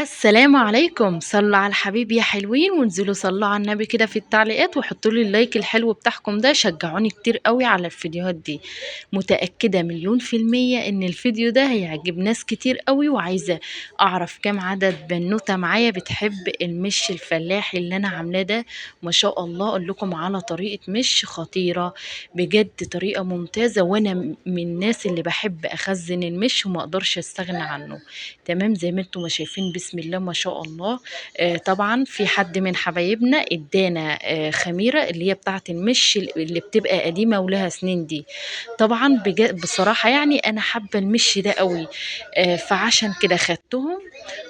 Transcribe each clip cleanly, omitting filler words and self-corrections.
السلام عليكم. صلوا على الحبيب يا حلوين، وانزلوا صلوا على النبي كده في التعليقات، وحطوا لي ال like الحلو بتاعكم ده، شجعوني كتير قوي على الفيديوهات دي. متأكدة 1,000,000% ان الفيديو ده هيعجب ناس كتير قوي، وعايزة اعرف كام عدد بنوتة معايا بتحب المش الفلاحي اللي انا عاملاه ده. ما شاء الله اقول لكم على طريقة مش خطيرة بجد، طريقة ممتازة، وانا من الناس اللي بحب اخزن المش وما اقدرش استغنى عنه. تمام زي ما انتم ما شايفين، بسم الله ما شاء الله. طبعا في حد من حبايبنا ادانا خميرة اللي هي بتاعة المش اللي بتبقى قديمة ولها سنين دي. طبعا بصراحة انا حابة المش ده قوي، فعشان كده خدتهم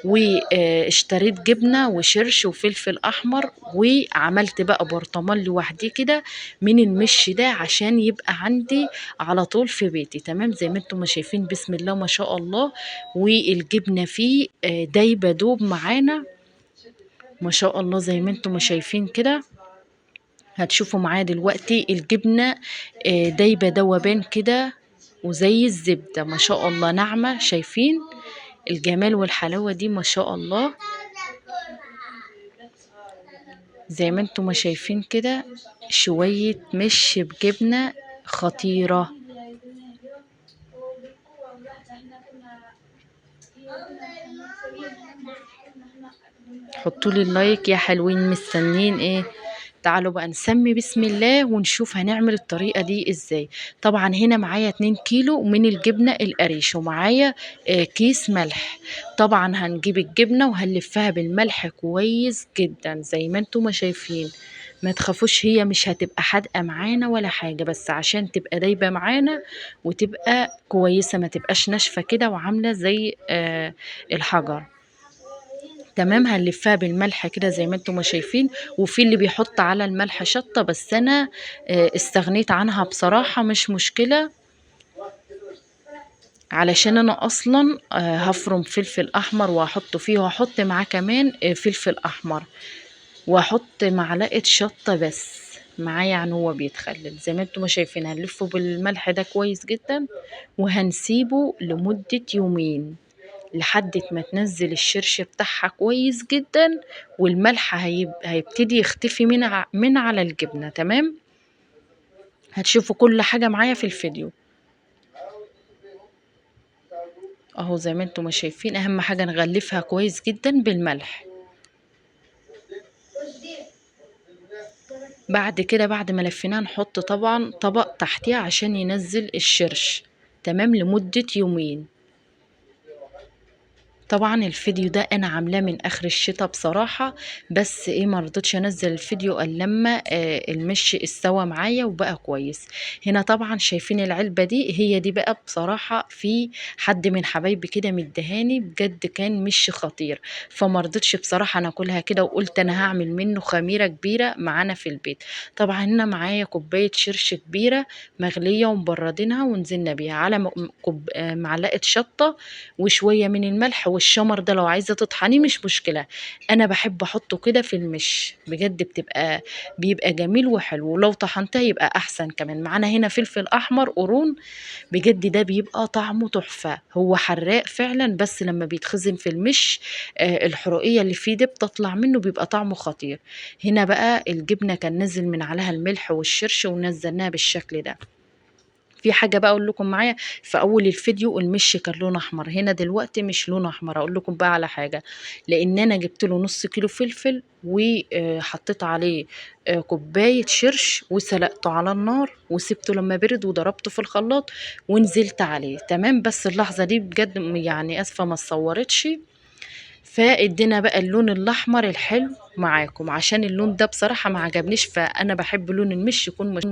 واشتريت جبنة وشرش وفلفل احمر، وعملت بقى برطمان لوحدي كده من المش ده عشان يبقى عندي على طول في بيتي. تمام زي ما انتم ما شايفين، بسم الله ما شاء الله، والجبنة فيه دايبة دوب معانا ما شاء الله زي ما انتم ما شايفين كده. هتشوفوا معايا دلوقتي الجبنة، دايبة دوبان كده وزي الزبدة ما شاء الله، ناعمة. شايفين الجمال والحلاوة دي ما شاء الله زي ما انتم ما شايفين كده، شوية مش بجبنة خطيرة. حطوا لي اللايك يا حلوين، مستنين ايه؟ تعالوا بقى نسمي بسم الله ونشوف هنعمل الطريقة دي ازاي. طبعا هنا معايا 2 كيلو من الجبنة القريش، ومعايا كيس ملح. طبعا هنجيب الجبنة وهنلفها بالملح كويس جدا زي ما انتم ما شايفين. ما تخافوش هي مش هتبقى حادقة معانا ولا حاجة، بس عشان تبقى دايبة معانا وتبقى كويسة، ما تبقاش ناشفة كده وعاملة زي الحجر. تمام هنلفها بالملح كده زي ما انتم ما شايفين. وفي اللي بيحط على الملح شطة، بس انا استغنيت عنها بصراحة، مش مشكلة، علشان انا اصلا هفرم فلفل احمر وهحطه فيه، وهحط معاه كمان فلفل احمر، واحط معلقة شطة بس معاه، هو بيتخلل زي ما انتم ما شايفين. هنلفه بالملح ده كويس جدا وهنسيبه لمدة يومين لحد ما تنزل الشرش بتاعها كويس جدا، والملح هيبتدي يختفي من على الجبنة. تمام هتشوفوا كل حاجة معايا في الفيديو اهو زي ما انتم ما شايفين. اهم حاجة نغلفها كويس جدا بالملح. بعد كده بعد ما لفيناها نحط طبعا طبق تحتيها عشان ينزل الشرش. تمام لمدة يومين. طبعا الفيديو ده انا عاملاه من اخر الشتاء بصراحة، بس ما رضيتش انزل الفيديو الا لما المش استوى معايا وبقى كويس. هنا طبعا شايفين العلبة دي، هي دي بقى بصراحة في حد من حبايبي كده مدهاني بجد، كان مش خطير، فما رضيتش بصراحة انا اكلها كده، وقلت انا هعمل منه خميرة كبيرة معانا في البيت. طبعا هنا معايا كوباية شرش كبيرة مغلية ومبردينها ونزلنا بيها على معلقة شطة وشوية من الملح والشمر ده. لو عايزة تطحنيه مش مشكلة، أنا بحب أحطه كده في المش بجد، بيبقى جميل وحلو، ولو طحنتها يبقى أحسن كمان. معانا هنا فلفل أحمر قرون، بجد ده بيبقى طعمه تحفة، هو حراق فعلا، بس لما بيتخزن في المش، الحرقية اللي فيه دي بتطلع منه، بيبقى طعمه خطير. هنا بقى الجبنة كان نزل من عليها الملح والشرش ونزلناها بالشكل ده. في حاجة بقى أقول لكم معايا في أول الفيديو المش كان لونه أحمر، هنا دلوقتي مش لونه أحمر. أقول لكم بقى على حاجة، لأن أنا جبت له نص كيلو فلفل وحطيت عليه كوباية شرش وسلقته على النار وسبته لما برد وضربته في الخلاط ونزلت عليه. تمام بس اللحظة دي بجد آسفة ما اتصورتش، فادينا بقى اللون الأحمر الحلو معاكم، عشان اللون ده بصراحة ما عجبنيش، فأنا بحب لون المش يكون مش